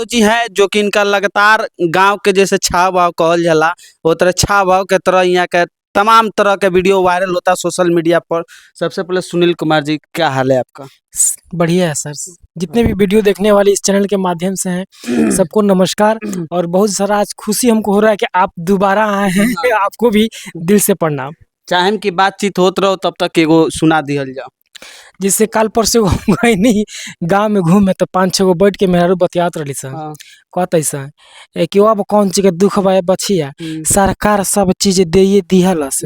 यादव जी हैं, जो कि इनका लगातार गांव के जैसे छाव भाव कहल जाला, वो तरह छाव भाव के तरह यहाँ के तमाम तरह के वीडियो वायरल होता है सोशल मीडिया पर। सबसे पहले सुनील कुमार जी, क्या हाल है आपका? बढ़िया है सर। जितने भी वीडियो देखने वाले इस चैनल के माध्यम से हैं, सबको नमस्कार। और बहुत सारा आज खुशी हमको हो रहा है कि आप दोबारा आए हैं। आपको भी दिल से प्रणाम। चाहेम की बातचीत होत रहो, तब तक एगो सुना दिहल जाओ। जिससे कल परसों हम गए नहीं गांव में घूमे, तो पाँच छः गो बैठ के मेहरारू बतियात रही सन। कहत ऐसा ए कि अब कौन चीज के दुख बा बचिया, सरकार सब चीज दे दिहलस,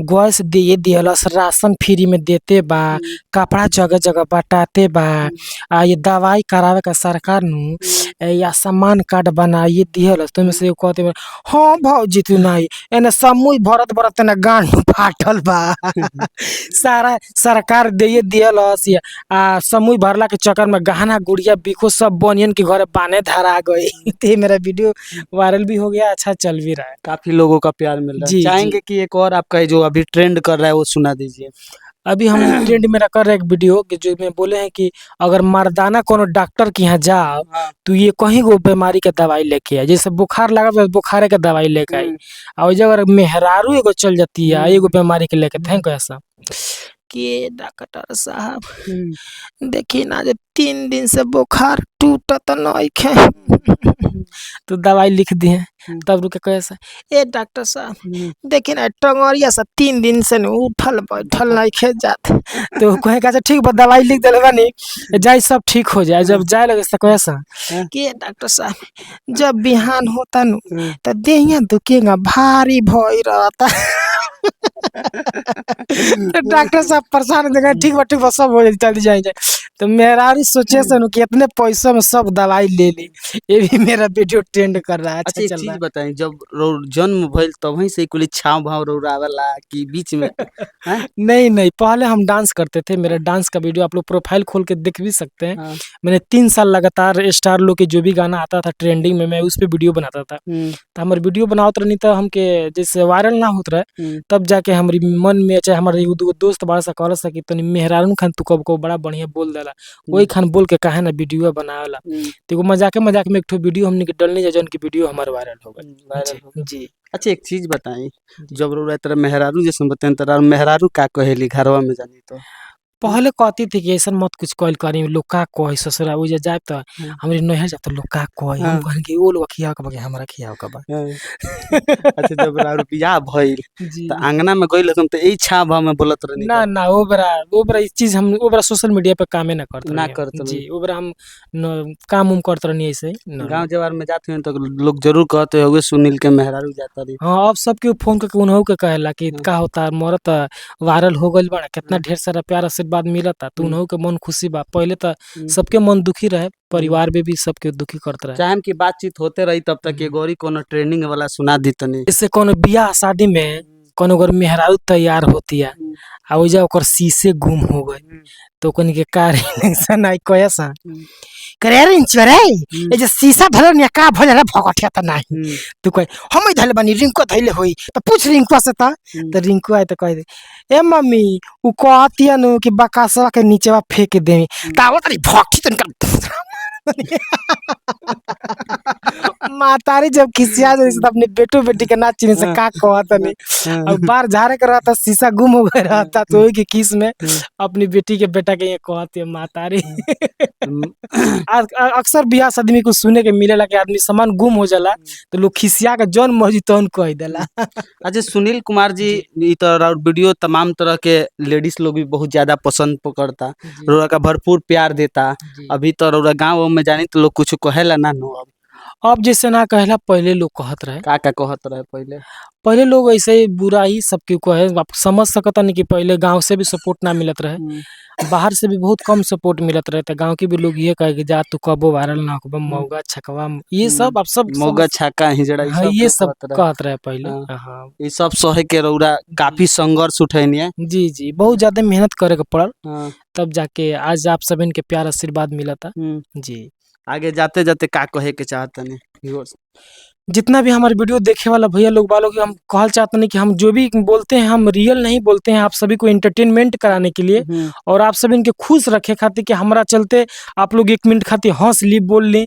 गैस दे दिहलस, राशन फ्री में देते बा, कपड़ा जगह जगह बटाते बा, आ ये दवाई करावे का सरकार नु या सामान कार्ड बनाइए दिहलस। तो से कहते बा, हाँ भौजी, तू नहीं एने समूह भरत भरत एने गांड फाटल बा। सारा सरकार दे दिहलस आ समूह भरला के चक्कर में गहना गुड़िया बिको सब बनियन के घरे बाने धरा गई। तो ये मेरा वीडियो वायरल भी हो गया, अच्छा चल भी रहा है। काफी लोगों का प्यार मिल रहा है। जी। चाहेंगे कि एक और आपका ये जो अभी ट्रेंड कर रहा है, वो सुना दीजिए। अभी हम ट्रेंड मेरा कर रहे एक वीडियो कि जो में बोले हैं कि अगर मर्दाना कोनो डॉक्टर के यहाँ जाओ तो ये कहीं गो बीमारी के दवाई लेके आए, जैसे बुखार लगा तो बुखारे के दवाई लेके आई, और जब अगर मेहरारू एगो चल जाती है एगो बीमारी के लेके, thank ऐसा कि डॉक्टर साहब, देखी ना जे 3 दिन से बुखार टूटत नइखे, तो दवाई लिख दिए। तब रुके कैसे, ए डॉक्टर साहब, देखी ना टंगरिया से 3 दिन से न उठल बैठल नइखे जात। तो कहे का ठीक बा, दवाई लिख देले बानी, जाई सब ठीक हो जाए। जब जाए लगे तो कहे सा कि डॉक्टर साहब, जब बिहान होता नु त देहिया दुखेगा, भारी भई रहता। तो डॉक्टर साहब परेशान हो गए, ठीक बा, ठीक बा, सब हो जाए, जल्दी जाए जाए। तो मेरा सोचे से नु कि इतने पैसों में सब दवाई ले ली। ये भी मेरा वीडियो ट्रेंड कर रहा है। अच्छा, अच्छा एक चल रहा चीज है। बताई, जब रउर जन्म भइल तभी से कुल छाव भाव रउर आवेला कि बीच में? नहीं, पहले हम डांस करते थे। मेरा डांस का वीडियो आप लोग प्रोफाइल खोल के देख भी सकते हैं। मैंने 3 साल लगातार स्टार लोग के जो भी गाना आता था ट्रेंडिंग में, मैं उस पर वीडियो बनाता था। तो हमारे वीडियो बनावत रहनी तो हमके जैसे वायरल ना होत रहे। तब जाके हमारी मन में चाहे हमारे एगो दूगो दोस्त बड़ा सा कहल सा कि तनी मेहरारू खान तू कब कब बड़ा बढ़िया बोल देला, वही खान बोल के काहे ना वीडियो बनावेला। तो एगो मजाके मजाक में एक ठो वीडियो हमने के डलनी जा, जौन की वीडियो हमारे वायरल हो गई। वायरल हो। जी। अच्छा, एक चीज बताई, जब रउरा तरह मेहरारू जैसे बताई, तरह मेहरारू का कहेली घरवा में जानी तो? पहले कहती थी कि ऐसा मत कुछ कहल करी, लोग का कही, ससुरा उजे जाए तो हमरे नैहर जाए तो लोग का कही। हम कहन कि वो लोग खियाव के बा कि हमरा खियाव के बा? अच्छा, जब रउर बियाह भइल त आंगना में गइल हतन त एही छाव भाव में बोलत रहनी? ना ना, वो बेरा ई चीज हम वो बेरा सोशल मीडिया पे कामे ना करत ना रहनी। करत रहनी। जी, वो बेरा हम न, काम उम करत रहनी ऐसे ही नॉर्मल। गांव जवार में जात हुए तो लोग जरूर कहते हुए, सुनील के मेहरारू जाता रही। हाँ, अब सबके फोन करके उन्हों के कहेला कि का होता, मरत वायरल हो गइल बाड़ा, कितना ढेर सारा प्यार आशीर्वाद मिलता, तो उन्हों के मन खुशी बा। पहले तो सबके मन दुखी रहे, परिवार में भी सबके दुखी करत रहे। चाहेम की बातचीत होते रही, तब तक एगो औरी कोनो ट्रेंडिंग वाला सुना दी तनी। जैसे कोनो बियाह शादी में कोनो अगर मेहरारू तैयार होती है आ ओइजा ओकर शीशे गुम हो गए, तो ओकनी के का रिएक्शन आई? कहे सा, करे रे इंचरे, ये जे शीशा धरल ने का भइल रे भगठिया त नाही। तू कहे, हम धइले बानी, रिंकू धइले होई, त पूछ रिंकू से। त त रिंकू आए त कह दे, ए मम्मी, उ कहतिया नु कि बकासवा के नीचेवा फेंक दे, तावत तरी भगठी तनका। मातारी जब खिसिया जाए तो अपने बेटो बेटी के ना चिन्ह से का कहत नहीं, और बार झारे के रहता, शीशा गुम हो गए रहता, तो वही के किस में अपनी बेटी के बेटा के ये कहती है मातारी। अक्सर बियाह शादी में कुछ सुने के मिलेला कि आदमी सामान गुम हो जाला तो लोग खिसिया के जौन मर्जी तौन कह देला। अच्छा सुनील कुमार जी, ई तरह और वीडियो तमाम तरह के लेडीज लोग भी बहुत ज्यादा पसंद पकड़ता, रउरा का भरपूर प्यार देता। अभी तो रउरा गांव में जानी तो लोग कुछ कहेला ना नो अब? अब जैसे ना कहेला, पहले लोग कहत रहे। का का कहत रहे पहले? पहले लोग ऐसे ही बुरा ही सबके कहे। आप समझ सकता नहीं कि पहले गांव से भी सपोर्ट ना मिलत रहे, बाहर से भी बहुत कम सपोर्ट मिलत रहे, तो गांव के भी लोग ये कहे कि जा तू कबो वायरल ना होबो, मौगा छकवा, ये सब आप सब मौगा छाका हिजड़ा ई हाँ, सब ये लोग सब कहत रहे। कहत रहे पहले। हाँ। ई सब सहे के रउरा काफी संघर्ष उठैनी है। जी, बहुत ज्यादा मेहनत करे के पड़ल, तब जाके आज आप सबन के प्यार आशीर्वाद मिलता। जी। आगे जाते जाते का कहे के चाहतनी व्यूअर्स? जितना भी हमारे वीडियो देखे वाला भैया लोग बालों, हम कहल चाहते नहीं कि हम जो भी बोलते हैं, हम रियल नहीं बोलते हैं। आप सभी को एंटरटेनमेंट कराने के लिए और आप सभी इनके खुश रखे खातिर कि हमरा चलते आप लोग एक मिनट खातिर हंस ली, बोल ली।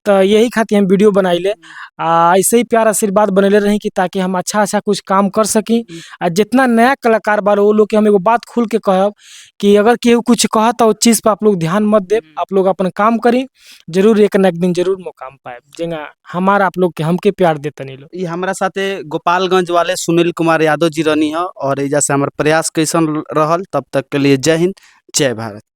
तो यही खातिर हम वीडियो बनाइले। आ ऐसे ही प्यार आशीर्वाद बनैले रही कि ताकि हम अच्छा अच्छा कुछ काम कर सकी। आ जितना नया कलाकार बा वो लोग के हम एगो बात खुल के कहब कि अगर केहू कुछ कहता उस चीज़ पर आप लोग ध्यान मत देब, आप लोग अपन काम करी, जरूर एक न एक दिन जरूर मुकाम पाए जेंगा हमारा आप लोग के हमके प्यार देतनी लोग। ई हमरा साथे गोपालगंज वाले सुनील कुमार यादव जी रहनी ह और एजा से हमर प्रयास कैसन रहल, तब तक के लिए जय हिंद, जय भारत।